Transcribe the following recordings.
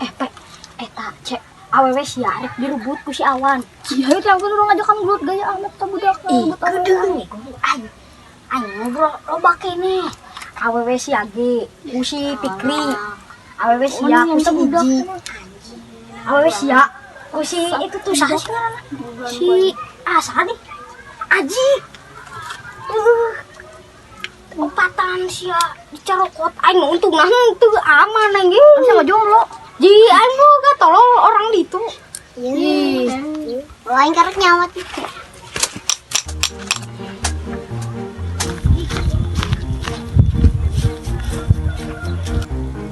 Eh, Pe, eta cek awewe sia rek direbut ku si Awan. Iya, itu yang kudu ngajakan gelut gaya amat ta budak. Ih, kudu aing. Aing ngobrol loba kene. Awewe sia ge ku si Pikri. Awewe sia ku si Iji. Awewe sia ku si itu tuh saha sih ngaranna? Si ah saha nih? Aji. Opatan sia dicarokot aing mah untungna henteu aman aing ge. Sama jomblo. Ji aing mah gak tolol orang ditu. Iya. Lain karek nyawa tuh.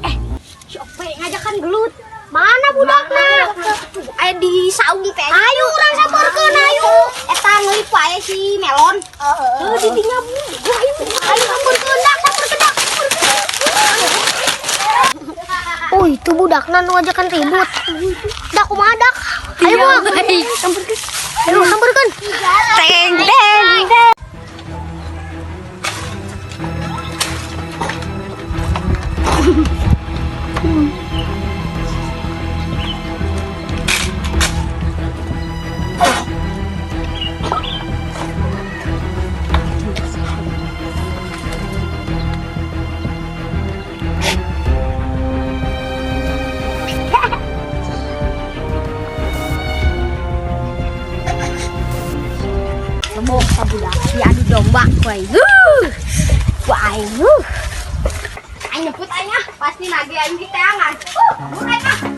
Eh, si Ope ngajakan gelut. Mana budakna? Tuh, aya di saung teh. Ayo urang sampeurkeun ayo. Eta ngeulip wae si Melon. Heuh, di dinya bu. Ayo, ayo sampeurkeun dak, sampeurkeun dak. Oh, itu budakna nu ngajakan ribut. Dak kumaha dak? Ayo buak. Sampeurkeun. Ayo sampeurkeun. Teng teng teng. Lebok ka budak diadu domba ku aing. Huh. Ku aing. Huh. Aing nyebut aing ah, pasti nage aing di teangan. Aing ah.